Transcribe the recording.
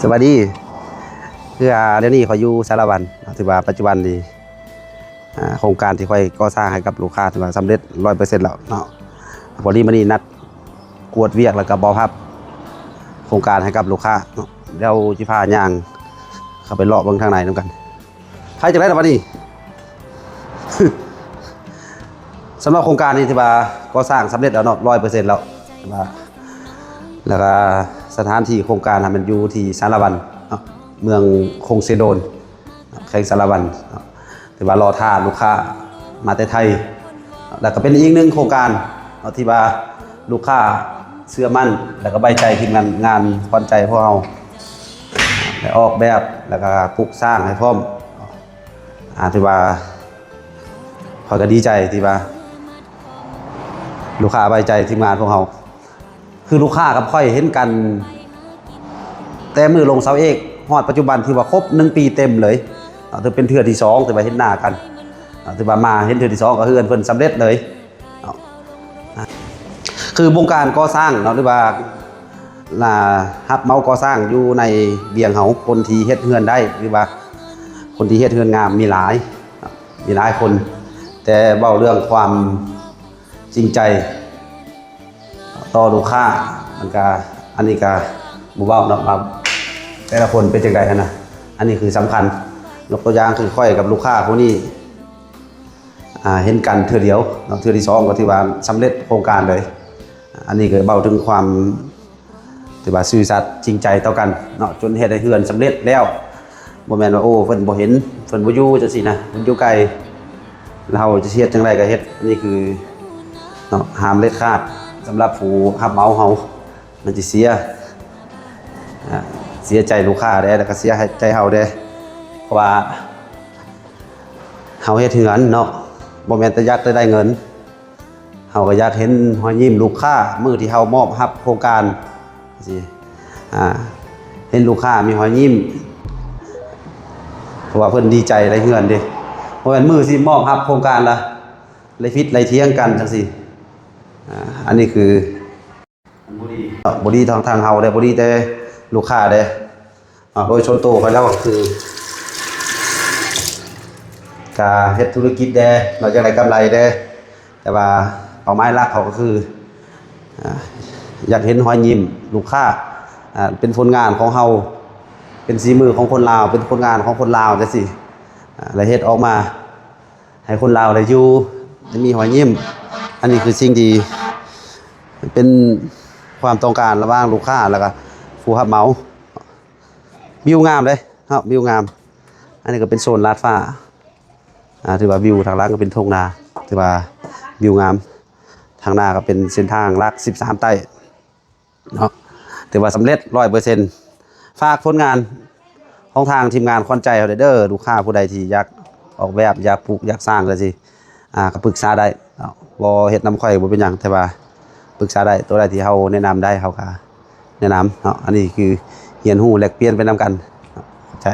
ສະບາຍດີ. ຄື ອາ ດຽວນີ້ຂ້ອຍຢູ່ສາລະວັນ ຖືວ່າປັດຈຸບັນນີ້ ອາ ໂຄງການທີ່ຂ້ອຍກໍ່ສ້າງໃຫ້ກັບລູກຄ້າຖືວ່າສຳເລັດຮ້ອຍເປີເຊັນແລ້ວເນາະ. ພໍດີມື້ນີ້ນັດກວດວຽກ ແລ້ວກໍມອບຮັບໂຄງການໃຫ້ກັບລູກຄ້າເນາະ. ດຽວຊິພາຍ່າງເຂົ້າໄປເລາະເບິ່ງທາງໃນນຳກັນ. ໄປ ຈັ່ງໃດລະບັດນີ້? ສຳລັບໂຄງການນີ້ຖືວ່າກໍ່ສ້າງສຳເລັດແລ້ວເນາະ ຮ້ອຍເປີເຊັນແລ້ວ. ແລ້ວກໍສະຖານທີ່ໂຄງການຫັ້ນແມ່ນຢູ່ທີ່ສາລະວັນເນາະ ເມືອງຄົງເຊໂດນ ແຂວງສາລະວັນເນາະ. ຖືວ່າລໍຖ້າລູກຄ້າມາແຕ່ໄທ ແລ້ວກໍເປັນອີກໜຶ່ງໂຄງການເນາະ ທີ່ວ່າລູກຄ້າເຊື່ອໝັ້ນ ແລ້ວກໍໄວ້ໃຈທີມງານ ງານຂວັນໃຈພວກເຮົາ ໄດ້ອອກແບບ ແລ້ວກໍປຸກສ້າງໃຫ້ພ້ອມ. ອາ ຖືວ່າຂ້ອຍກໍດີໃຈທີ່ວ່າລູກຄ້າໄວ້ໃຈທີມງານພວກເຮົາ. ຄືລູກຄ້າກັບຂ້ອຍເຫັນກັນແຕ່ມື້ລົງເສົາເອກຮອດປັດຈຸບັນ ຖືວ່າຄົບໜຶ່ງປີເຕັມເລີຍເນາະ. ຖືເປັນເທື່ອທີສອງທີ່ວ່າເຫັນໜ້າກັນເນາະ. ຖືວ່າມາເຫັນເທື່ອທີສອງກໍເຮືອນເພິ່ນສຳເລັດເລີຍເນາະ. ຄືວົງການກໍ່ສ້າງເນາະ ຫຼືວ່າ ລະ ຮັບເໝົາກໍ່ສ້າງຢູ່ໃນວຽງເຮົາ ຄົນທີ່ເຮັດເຮືອນໄດ້ ຫຼືວ່າຄົນທີ່ເຮັດເຮືອນງາມມີຫຼາຍ ມີຫຼາຍຄົນ. ແຕ່ເວົ້າເລື່ອງຄວາມຈິງໃຈຕໍ່ລູກຄ້າ ມັນກະ ອັນນີ້ກະບໍ່ເວົ້າເນາະ ວ່າແຕ່ລະຄົນເປັນຈັ່ງໃດຫັ້ນນະ. ອັນນີ້ຄືສຳຄັນ. ຍົກຕົວຢ່າງຄືຂ້ອຍກັບລູກຄ້າຜູ້ນີ້ ອາ ເຫັນກັນເທື່ອດຽວເນາະ ເທື່ອທີສອງກໍຖືວ່າສຳເລັດໂຄງການເລີຍ. ອັນນີ້ກໍເວົ້າເຖິງຄວາມ ຖືວ່າຊື່ສັດຈິງໃຈຕໍ່ກັນເນາະ ຈົນເຮັດໃຫ້ເຮືອນສຳເລັດແລ້ວ. ບໍ່ແມ່ນວ່າ ໂອ້ ເພິ່ນບໍ່ເຫັນ ເພິ່ນບໍ່ຢູ່ ຈັ່ງຊີ້ນະ ເພິ່ນຢູ່ໄກ ແລ້ວເຮົາຈະເຮັດຈັ່ງໃດກໍເຮັດ. ອັນນີ້ຄືເນາະ ຫ້າມເດັດຂາດສຳລັບຜູ້ຮັບເໝົາເຮົາ ມັນຊິເສຍ ອາ ເສຍໃຈລູກຄ້າແດ່ ແລ້ວກໍເສຍໃຈເຮົາແດ່. ເພາະວ່າເຮົາເຮັດເຮືອນເນາະ ບໍ່ແມ່ນແຕ່ຢາກແຕ່ໄດ້ເງິນ ເຮົາກໍຢາກເຫັນຮອຍຍິ້ມລູກຄ້າ ມື້ທີ່ເຮົາມອບຮັບໂຄງການ ຊີ້ ອາ ເຫັນລູກຄ້າມີຮອຍຍິ້ມ ເພາະວ່າເພິ່ນດີໃຈໄດ້ເຮືອນເດ້. ບໍ່ແມ່ນມື້ຊິມອບຮັບໂຄງການລະໄລ່ຜິດໄລ່ຖຽງກັນ ຈັ່ງຊີ້. ອາ ອັນນີ້ຄື ບໍ່ດີທາງ ທາງເຮົາເດ້ ບໍ່ດີແຕ່ລູກຄ້າເດ້. ອາ ໂດຍສ່ວນໂຕຂ້ອຍແລ້ວກໍຄື ກະເຮັດທຸລະກິດແດ່ເນາະ ຢາກໄດ້ກຳໄລແດ່ ແຕ່ວ່າເປົ້າໝາຍຫຼັກເຮົາກໍຄື ອາ ຢາກເຫັນຮອຍຍິ້ມລູກຄ້າ ອາ ເປັນຜົນງານຂອງເຮົາ ເປັນສີມືຂອງຄົນລາວ ເປັນຜົນງານຂອງຄົນລາວ ຈັ່ງຊີ້ ອາ ແລ້ວເຮັດອອກມາ ໃຫ້ຄົນລາວໄດ້ຢູ່ ໄດ້ມີຮອຍຍິ້ມ. ອັນນີ້ຄືສິ່ງທີ່ເປັນຄວາມຕ້ອງການລະຫວ່າງລູກຄ້າ ແລ້ວກະຜູ້ຮັບເໝົາ. ວິວງາມເດ້ເນາະ ວິວງາມ. ອັນນີ້ກໍເປັນໂຊນລາດຟ້າ ອາ ຖືວ່າວິວທາງຫຼັງກໍເປັນທົ່ງນາ ຖືວ່າວິວງາມ. ທາງໜ້າກໍເປັນເສັ້ນທາງຫຼັກສິບສາມໃຕ້ ເນາະ ຖືວ່າສຳເລັດຮ້ອຍເປີເຊັນ. ຝາກຜົນງານຂອງທາງທີມງານຂວັນໃຈເຮົາເດີ ລູກຄ້າຜູ້ໃດທີ່ຢາກອອກແບບ ຢາກປຸກ ຢາກສ້າງຈັ່ງຊີ້ ອາ ກໍປຶກສາໄດ້ເນາະ. ບໍ່ເຮັດນຳຂ້ອຍບໍ່ເປັນຫຍັງ ແຕ່ວ່າປຶກສາໄດ້ ຕົວໃດທີ່ເຮົາແນະນຳໄດ້ ເຮົາກໍແນະນຳເນາະ. ອັນນີ້ຄືຮຽນຮູ້ແລກປ່ຽນໄປນຳກັນເນາະ. ຂອບໃຈ.